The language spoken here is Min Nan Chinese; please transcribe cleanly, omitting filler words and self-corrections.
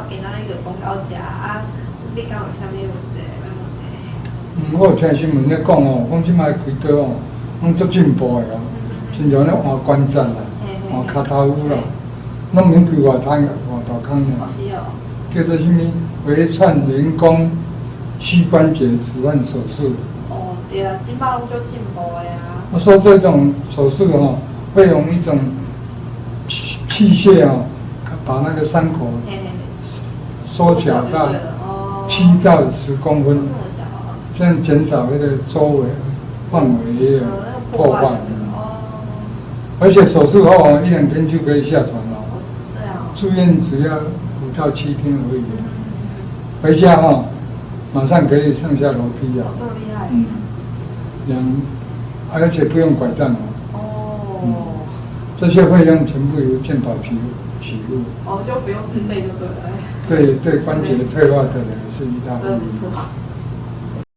我今仔日就講到遮啊，你敢有啥物問題欲問的？嗯，我有聽新聞咧講哦，講這擺開刀哦，攏足進步的哦，親像咧換關節啦，換跤頭趺啦，攏免開偌大偌大空爾。哦，是哦。叫做啥物？微創人工膝關節置換手術。哦，對啊，這擺攏足進步的啊。我說這種手術哦，會用一種器械哦，把那個傷口縮小到7到10公分，這樣減少那個周圍範圍的破壞。而且手術後一兩天就可以下床了。住院只要5到7天而已。回家哈，馬上可以上下樓梯啊。這麼厲害。嗯，而且不用拐杖哦。這些費用全部由健保局給付。哦，就不用自費就對了。對對，關節退化的人是一大福音。不錯。